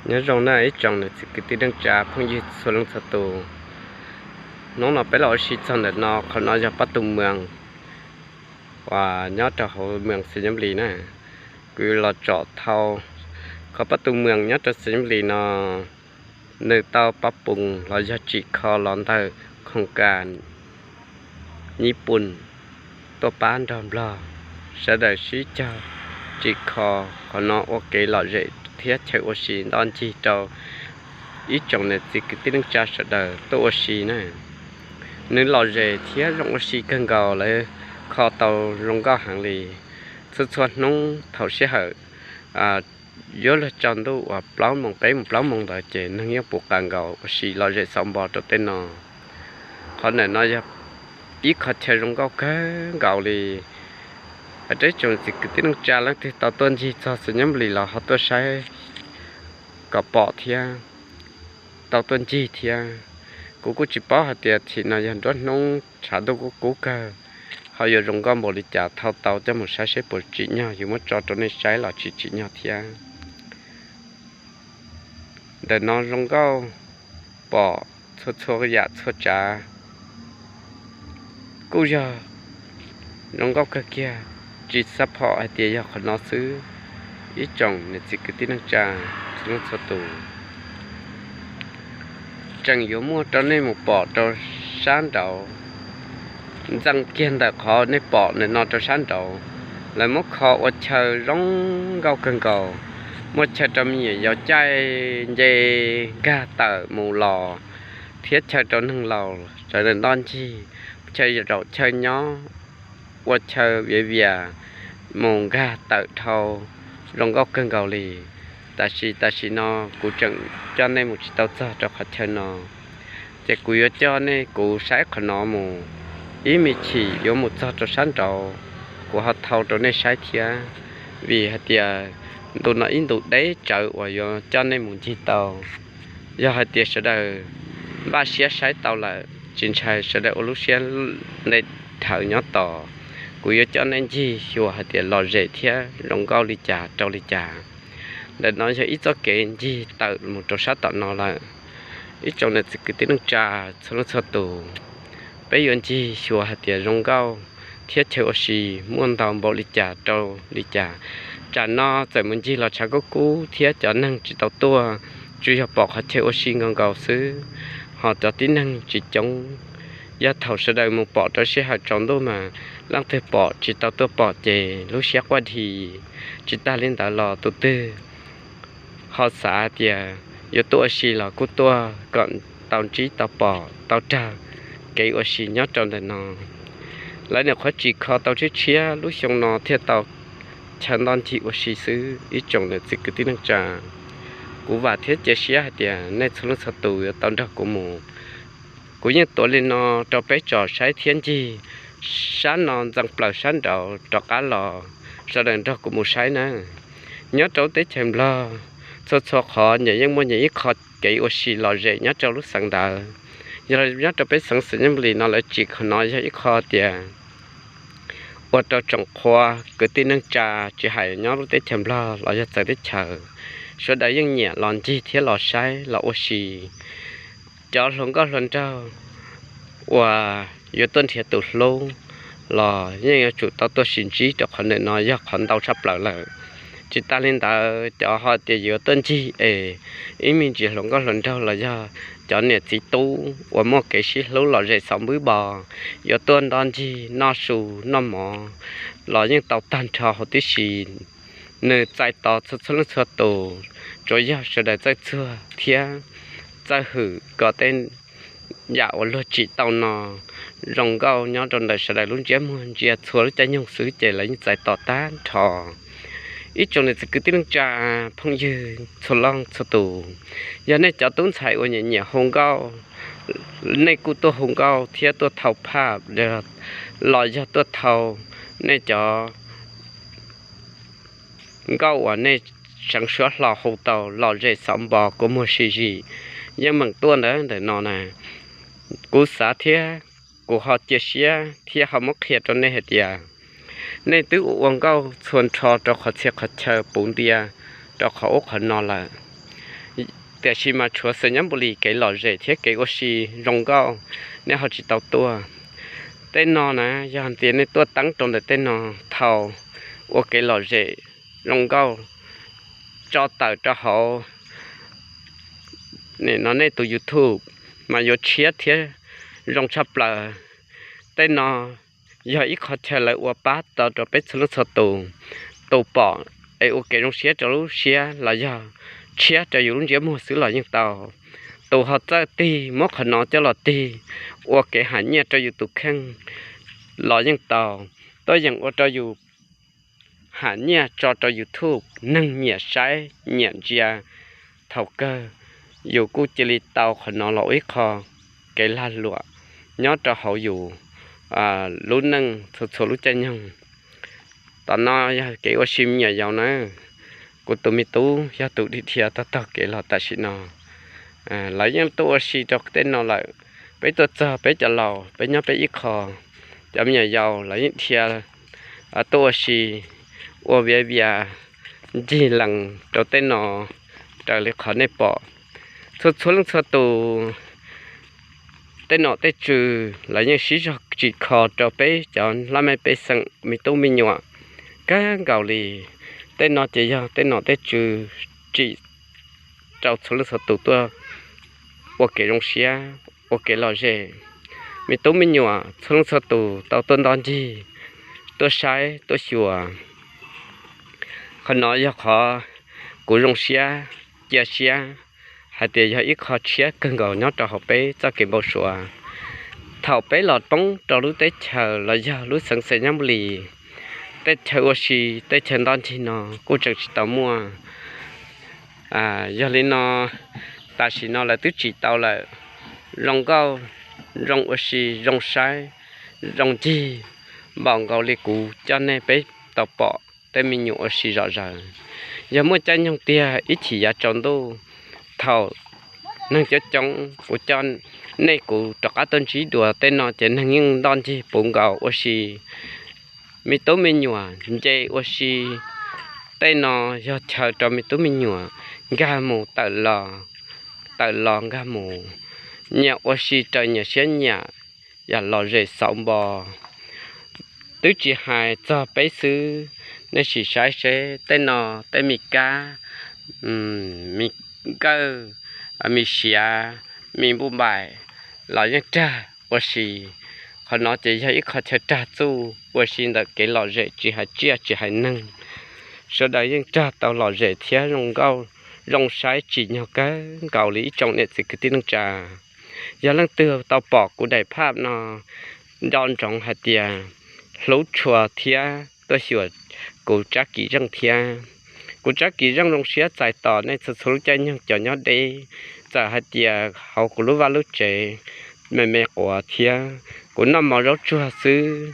Nyob zoo na ib tsoom niam txiv kwv tij neej tsa phooj ywg txhua leej txhua tus. Hnub no peb los ua si txog ntawm no, qhov no yog Pab Tug Moos uas nyob rau hauv moos Xais Nyab Lis na. Kuv los tsom thau qhov Pab Tug Moos nyob rau Xais Nyab Lis no, nws tau pab poos los yog tsim kho los ntawm khoom kas Nyij Pooj tuaj pab nrog Nplog, sawv daws sib cog tsim kho qhov no ua kev lom zem thiab chaw ua si ntoj ncig rau ib tsoom niam txiv kwv tij neej tsa sawv daws tuaj ua si na. Nws lom zem thiab zoo ua si kawg nkaus, lawv kho tau zoo nkauj heev li. Txhua txhua hnub thaum sij hawm yuav luag tsaus ntuj uas plaub moos peb mus plaub moos ntawd ces neeg yeej puv qas nkaus ua si lom zem xauv npo rau tej no. Qhov ntawm no yog ib qho chaw zoo nkauj kawg nkaus li. Rau ib tsoom txiv kwv tij neej tsa leej twg tau tuaj ncig txog Xais Nyab Lis los ho tuaj saib kom pom thiab, tau tuaj ncig thiab. Kuv kuj tsis paub hais tias chim no yog nruab hnub tshav ntuj kub kub kawg, ho yuav zoo nkauj npaum li cas, thau tau coj mus saib seb puas tsim nyog, yuav muab tso rau nej saib los tsis tsim nyog thiab. Ntawm no zoo nkauj, pom txhua txhua yam txhua tsav, kuj yog zoo nkauj kawg kiag, tsis xav pom hais tias yog qhov no xwb. Ib tsoom niam txiv kwv tij neej tsa txhua leej txhua tus, tseem yuav muaj rau nej mus pom rau sab nraud. Ntxeev kiag ntawm qhov nej pom ntawm no rau sab nraud, lawv muab kho ua chaw zoo nkauj kawg nkaus, muaj chaw rau me nyuam yaus caij nce nkag tawm mus los, thiab chaw rau neeg laus sawv daws ntoj ncig, chaw zaum chaw nyob, ua chaw viav vias mus nkag tawm dhau, zoo nkauj kawg nkaus li. Tab sis tam sim no kuv tseem coj nej mus tsis tau txog rau qhov chaw no, ces kuv yuav coj nej, kuv saib qhov no mus, ib me chim yuav mus txog rau sab nraud, kuv ho thau rau nej saib thiab. Vim hais tias ntu no ib ntu deb tsawv uas yuav coj nej mus ncig tau. Yog hais tias sawv daws npaj siab saib tau lawm, tsis ntshai, sawv daws ua lub siab ntev dhawv nyob tos, kuv yuav coj nej ncig xyuas hais tias lom zem thiab zoo nkauj li cas rau li cas. Ntawm no yog ib txoj kev ncig tawm mus rau sab tom no lawm. Ib tsoom niam txiv kwv tij neej tsa txhua leej txhua tus, peb yuav ncig xyuas hais tias zoo nkauj thiab chaw ua si muaj ntau npaum li cas rau li cas. Tsam no txawm mus ncig los tshav kub kub thiab cov neeg tsis tau tuaj, tsuas yog pom qhov chaw ua si nkaus nkaus xwb, ho cov tib neeg tsis coob. Yog thaum sawv daws mus pom rau sij hawm tsaus ntuj mas leej twg pom tsis tau tuaj pom ces lub siab quaj dhi. Tsis tas li ntawd los tus twg ho xav tias yuav tuaj ua si los kuj tuaj kom tau ntsib tau pom tau raws kev ua si nyob rau ntawm no. Lawv nyuam qhuav tsim kho tau tshiab tshiab lub xyoo no thiaj tau chaw ntoj ncig ua si xwb ib tsoom niam txiv kwv tij neej tsa. Kuv vam thiab cia siab hais tias nej txhua leej txhua tus yuav tau nrog kuv mus. Kuv yeej tuav li no rau peb tsom saib thiab ncig sab no ntxeev plaws sab nraud rov qab los, sawv daws nrog kuv mus saib na. Nyob rau teb chaws Nplog, txhua txhua qhov nyias yeej muaj nyias ib qho kev ua si lom zem nyob rau lub xeev ntawd. Yog nyob rau peb xeev Xais Nyab Lis no lawv tsim qhov no yog ib qho tias ua rau tsoom qhua kwv tij neej tsa tsis hais nyob lub teb chaws Nplog los yog txawv teb chaws, sawv daws yeej nyiam los ncig thiab los saib los ua si. Cov hluas nkauj hluas nraug uas yuav tuaj nrhiav tus hlub los yeej yuav tsum tau tuaj sim ntsib rau qhov ntawm no yog qhov ntau tshaj plaws lawm. Tsis tas li ntawd, cov ho tias yuav tuaj ncig es ib me ntsis hluas nkauj hluas nraug los yog cov niam txiv tub uas muaj kev sib hlub lom zem xov npwb npo, yuav tuaj nto ncig noj su noj mov los yeej tau tag nrho huv tib si. Nws txais tos txhua txhua leej txhua tus, tsuas yog sawv daws txawj txuag thiab txawj hwm kom tej yam uas luag tsim tau no zoo nkauj nyob rau ntawm sawv daws lub ntsiab muag ntsia txhua lub caij nyoog xwb ces lawv yeej txais tos tag nrho. Ib tsoom niam txiv kwv tij neej tsa phooj ywg txhua leej txhua tus, yog nej cov tub ntxhais uas nyiam nyiam hu nkauj, nej kuj tuaj hu nkauj thiab tuaj thau phaj los yog tuaj thau nej cov nkauj uas nej seev suab hlo hu tau lom zem xov npo kua muag si zim, yeej meem tuaj ntawm ntawm no na. Kuv xav thiab kuv ho cia siab thiab ho muab qhia rau nej hais tias nej twb ua ua nkauj txhua nrho rau qhov txhia qhov chaw puv ntia rau qhov ub qhov no lawm. Tiam sis mas tshuav Xais Nyab Npu Lis kev lom zem thiab kev ua si zoo nkauj, nej ho tsis tau tuaj. Tej no na, yog hais tias nej tuaj teeb rau ntawm tej no thaum ua kev lom zem zoo nkauj tso tawm rau hauv no nej tus YouTube mas yuav tshiab thiab zoo tshaj plaws. Tej no yog ib qho chaw lawv ua pab tau rau peb txhua leej txhua tus, tus pom es ua kev zoo siab rau lub siab los yog tshiab rau yus lub ntsiab muag xwb los yeej tau. Tus ho txawj tig muab qhov no coj los tig ua kev haj nyiaj rau yus tus kheej los yeej tau. Tuaj yeem ua rau yus haj nyiaj tso rau YouTube, neeg nyiam saib nyiam ntsia. Thaum kawg yus kuj cia li tau qhov no los ua ib qho kev lag luam nyob rau hauv yus lub neej txhua txhua lub caij nyoog. Tom no yog kev ua si me nyuam yaus na, kuv tus me tub yog tus dhia dhia taug taug kev los tam sim no. Lawv yeej tuaj ua si rau tej no lawm. Peb tuaj txog peb cov laus peb nyob peb ib qho, cov me nyuam yaus lawv yeej dhia tuaj ua si, ua viav vias ncig lees rau tej no raws li qhov nej pom. Txhua txhua leej txhua tus, tej nom tej tswv lawv yeej sib zog tsim kho rau peb cov laj mej pej xeem me tub me nyuam kawg nkaus li. Tej no ces yog tej nom tej tswv tsim rau txhua leej txhua tus tuaj ua kev zoo siab, ua kev lom zem. Me tub me nyuam txhua leej txhua tus tau tuaj nto ncig, tuaj saib tuaj xyuas. Qhov no yog qhov kuv zoo siab, cia siab hais tias yog ib qho tshiab kawg nkaus nyob rau hauv peb txoj kev npau suav. Thaum peb los poob rau lub teb chaws los yog lub xeev Xais Nyab Npu Lis, tej chaw ua si, tej chaw nto ncig no kuj tseem tsis tau muaj. Yog li no, tam sim no lawv twb tsim tau lawm, zoo nkauj, zoo ua si, zoo saib, zoo ncig, npaum nkaus li kuv coj nej peb tau pom tej me nyuam ua si zom zaws. Yog muaj caij nyoog tiag ib chim yav tsaus ntuj, thaum neeg coob coob kuv coj nej kuv rov qab tuaj ntsib dua tej no ces neeg yeej nto ncig puv nkaus ua si. Me tub me nyuam nce ua si, tej no yog chaw rau me tub me nyuam nkag mus tawm los, tawm los nkag mus, nyias ua si raws nyias siab nyiam, yam lom zem xauv npo. Twb tsis hais txog peb xwb, nej sim saib seb tej no, tej me kab, me nkawj, me siav, me npuj npaim los yeej rag ua si. Qhov no ces yog ib qho chaw rag txuj ua si ntawm kev lom zem tsis hais tsiaj tsis hais neeg. Sawv daws yeej rag tau lom zem thiab zoo nkauj, zoo saib tsim nyog kawg nkaus li ib tsoom niam txiv kwv tij neej tsa. Yog leej twg tau pom kuv daim phaj no, nco ntsoov hais tias hlub tshua thiab tuaj xyuas kuv tsab kim zeej thiab. Kuv tsab kim zeej zoo siab txais tos nej txhua txhua lub caij nyoog cov nyob deb. Txawm hais tias hauv kuv lub vaj lub tsev me me quav thiab, kuv noj mov zaub tsuag xwb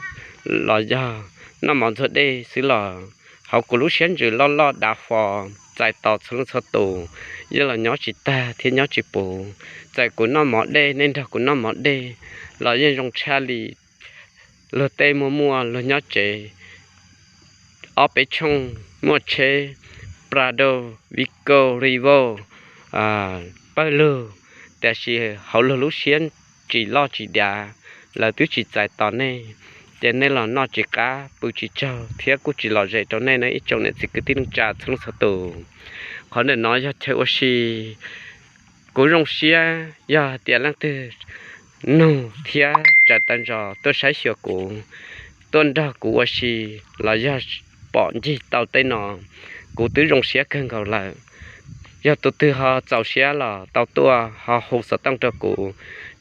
los yog noj mov ntxuag dej xwb los, hauv kuv lub siab ntsws loj loj dav fo, txais tos txhua leej txhua tus. Yog los nyob tsis tag thiab nyob tsis puv, txawm kuv noj mov dej nej nrog kuv noj mov dej los yeej zoo tshaj li. Luag tej muaj muaj luag nyob tsev ob peb tshooj, muaj tsheb Prado, Vigo, Revo pawg lug, tiam sis hauv luag lub siab tsis loj tsis dav, lawv twb tsis txais tos nej, ces nej los noj tsis qab pw tsis tsaug thiab kuj tsis lom zem rau nej na ib tsoom niam txiv kwv tij neej tsa txhua leej txhua tus. Qhov ntawm no yog chaw ua si kuv zoo siab yog hais tias leej twg nug thiab tawm tag nrho tuaj saib xyuas kuv, tuaj nrog kuv ua si los yog pom ncig tau tej no, kuv twb zoo siab kawg nkaus lawm. Yog tus twg ho txaus siab los tau tuaj ho hu xov tooj rau kuv,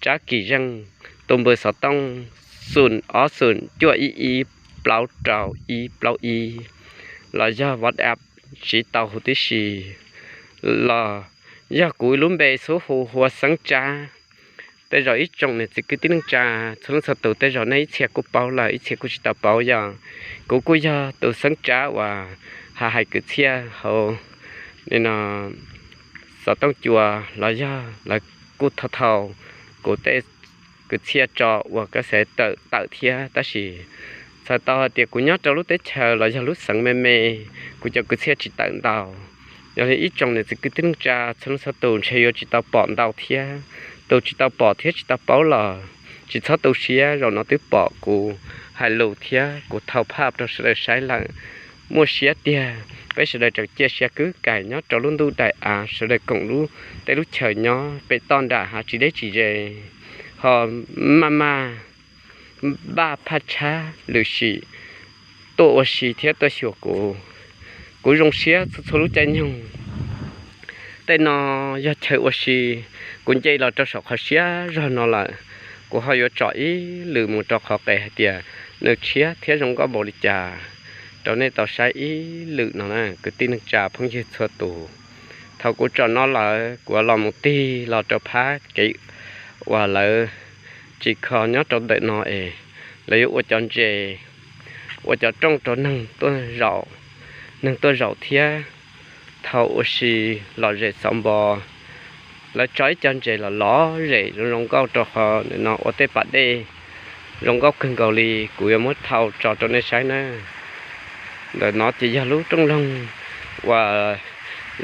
tsab kim zeej, tus npawb xov tooj xoom ob xoom cuaj ib ib plaub rau ib plaub ib, los yog WhatsApp siv tau huv tib si, los yog kuv lub npe xub hu hu ua Xeeb Tsab. Tej zaum ib tsoom niam txiv kwv tij neej tsa txhua leej txhua tus tej zaum nej ib txhia kuj paub lawm ib txhia kuj tsis tau paub yog kuv kuj yog tus Xeeb Tsab uas hais hais kwv txhiaj hauv li no xov tooj cua los yog lawv kuj thau thau kuv tej kwv txhiaj tso uas koj xav tawm tawm thiab tab sis txhais tau hais tias kuv nyob rau lub teb chaws los yog lub xeev me me, kuv cov kwv txhiaj tsis tawm ntau. Yog li ib tsoom niam txiv kwv tij neej tsa txhua leej txhua tus ntshe yuav tsis tau pom ntau thiab, tus tsis tau pom thiab tsis tau paub los tsis txhob tu siab, zaum no twb pom kuv hais lus thiab kuv thau phaj rau sawv daws saib lawm. Muaj siab tiag, peb sawv daws tseem cia siab kwb kaim nyob rau lub ntuj daim av, sawv daws koom lub, tej lub chaw nyob pem toj nram hav tsis deb tsis ze, ho maj maj npaj phaj tshab lwm sim tuaj ua si thiab tuaj xyuas kuv. Kuv zoo siab txhua txhua lub caij nyoog. Tej no yog chaw ua si, kuv nce los rau saum qhov siab zog no lawm, kuv ho yuav tsom ib lwm mus rau qhov qes hais tias nws tshiab thiab zoo nkauj npaum li cas rau nej tau saib ib lwm no na kwv tij neej tsa phooj ywg txhua tus. Thaum kuv tsom no lawm kuv yuav los mus tig los rau phab kev uas lawv tsis kho nyob rau ntawm no es lawv yuav ua cov ntses, ua cov rooj rau neeg tuaj zaum, neeg tuaj zaum thiab thau ua si lom zem xauv npo. Lawv tso ib co ntses los lom zem zoo zoo nkauj rau qhov ntawm no ua tej pas dej zoo nkauj kawg nkaus li. Kuv yuav muab thau tso rau nej saib na. Ntawm no ces yog lub rooj loog uas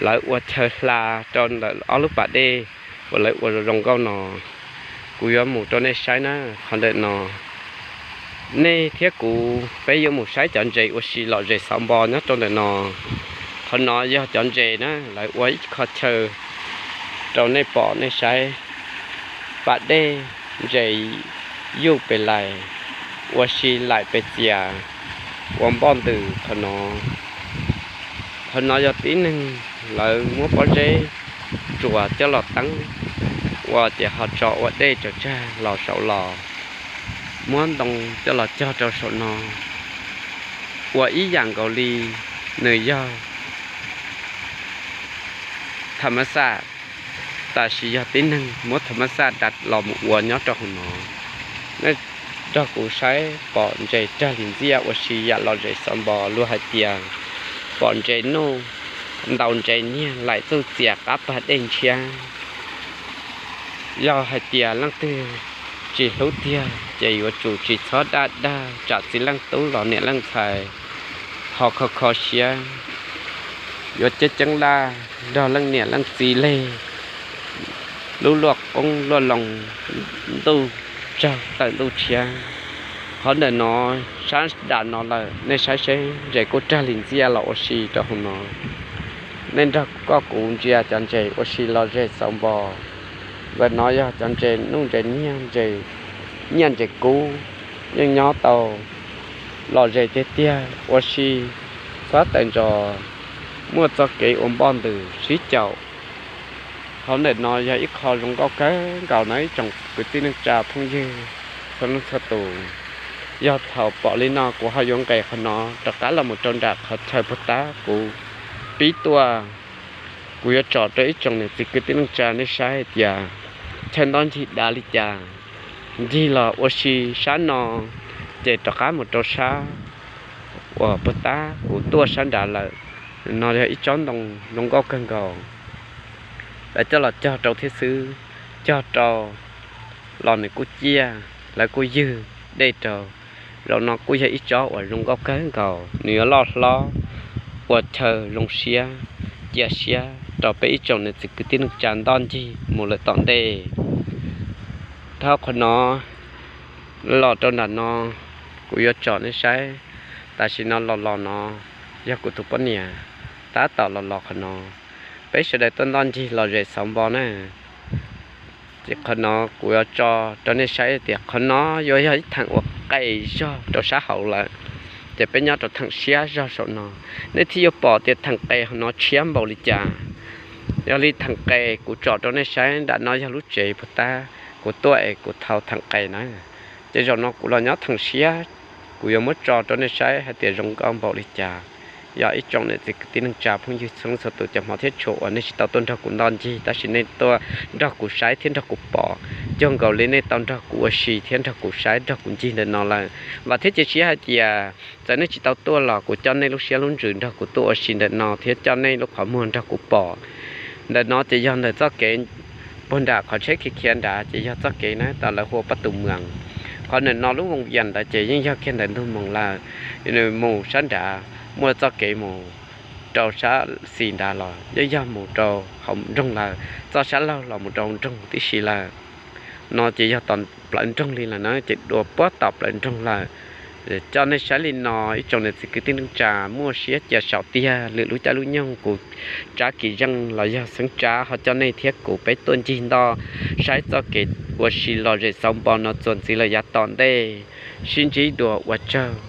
lawv ua chaw hla rau ntawm ob lub pas dej uas lawv ua zoo nkauj no. Kuv yuav mus rau nej saib na, qhov ntawm no nej thiab kuv peb yuav mus saib cov ntses ua si lom zem xauv npo nyob rau ntawm no. Qhov no yog cov ntses na, lawv ua ib qho chaw rau nej pom nej saib. Pas dej, ntses yuj pes lais, ua si laim pes txias, ua npoj ntws qhov no. Qhov no yog tib neeg lawv muab pob zeb tsuas coj los teeb ua ces ho tso ua dej tsaws tsag los saud los, muab ntoo coj los cog rau saum no. Ua ib yam nkaus li nws yog tham ma xaj, tab sis yog tib neeg muab tham ma xaj da los mus ua nyob rau hauv no. Nej nrog kuv saib pom ntses rag li ntxiaj ua si yam lom zem xauv npo, luag hais tias pom ntses nuj, ntaus ntses nyiag laim txuj txias qab pag dej ntshiab. Yog hais tias leej twg tsis hlub tiag ces yuav tsum tsis txhob daj dag tsam txiv leej tub los niam leej ntxhais ho kho kho siab, yuav ceeb ceeb laj nrog leej niam leej txiv leg lub luaj qoob luaj loo ntuj tsaug tawm ntuj tshiab. Qhov ntawm no sab nram no lawm, nej saib seb ntses kuj rag li ntxiaj los ua si rau hauv no. Nej nrog koj kuv ntsia cov ntses ua si lom zem xauv npo. Ntawm no yog cov ntses nuj ntses nyiag, ntses nyiaj ntses kub, yeej nyob tau lom zem tiag tiag ua si xab tawm ntsos, muaj txoj kev ua npoj ntws sib caum. Qhov ntawm no yog ib qho zoo nkauj kawg nkaus na ib tsoom kwv tij neej tsa phooj ywg txhua leej txhua tus. Yog thaum pom li no kuv ho yuav nqes qhov no rov qab los mus rau nram qhov chaw puag ta kuv pib tuaj. Kuv yuav tsom rau ib tsoom niam txiv kwv tij neej tsa nej saib hais tias chaw ntoj ncig dav li cas. Ncig los ua si sab no, ces rov qab mus rau sab uas puag ta kuv tuaj sab nrad lawm. No yog ib tsob ntoo zoo nkauj kawg nkaus. Lawv coj los cog rau thiab xwb, cog rau los nws kuj ciaj, lawv kuj ywg dej rau. Zaum no kuj yog ib tsob uas zoo nkauj kawg nkaus, nws yuav loj hlob, ua chaw zoo siab, cia siab rau peb ib tsoom niam txiv kwv tij neej tsa ntoj ncig mus lawm tom ntej. Dhau qhov no los rau nram no, kuv yuav tsom nej saib. Tam sim no los los no yog kuv tus poj niam tab tom los los qhov no. Peb sawv daws tuaj ntoj ncig lom zem xauv npo na. Ces qhov no kuv yuav tso rau nej saib tias qhov no yuav yog ib theem uas qes zog rau sab hauv lawm, ces peb nyob rau theem siab zog saum no. Nej thiaj yuav pom tias theem qes hauv no tshiab npaum li cas. Yog li theem qes kuv tsom rau nej saib, nram no yog lub tsev puag ta kuv tuaj es kuv thau theem qes na. Ces zaum no kuv los nyob theem siab, kuv yuav muab tso rau nej saib hais tias zoo nkauj npaum li cas. Yog ib tsoom niam txiv kwv tij neej tsa phooj ywg txhua leej txhua tus cov hmov thiab tshua uas nej tsis tau tuaj nrog kuv ntoj ncig tab sis nej tuaj nrog kuv saib thiab nrog kuv pom, cuag nkaus li nej tau nrog kuv ua si thiab nrog kuv saib nrog kuv ncig ntawm no lawm. Vam thiab cia siab hais tias txawm nej tsis tau tuaj los kuv coj nej lub siab lub ntsws nrog kuv tuaj ua si ntawm no thiab coj nej lub qhov muag nrog kuv pom. Ntawm no ces yog ntawm txoj kev puag nram qhov tsheb khiav khiav nrad ces yog txoj kev na tas lawv hu ua Paj Tus Mwas. Qhov ntawm no lub voos vias ntawd ces yeej yog kiag ntawm ntug moos lawm, nws mus sab nrad muaj txoj kev mus rau sab xis nrad los yeej yog mus rau hauv nroog lawm, txoj sab laug los mus rau nroog tib si lawm. No ces yog tom plawv nroog li lawm na, ces dua puag tom plawv nroog lawm. Coj nej saib li no ib tsoom niam txiv kwv tij neej tsa, muaj siab cia sau tiag. Lwm lub caij lub nyoog kuv Tsab Kim Zeej los yog Xeeb Tsab ho coj nej thiab kuv peb tuaj ncig ntoj saib txoj kev ua si lom zem xauv npo no txuas ntxiv lawm yav tom ntej. Sib ntsib dua, ua tsaug.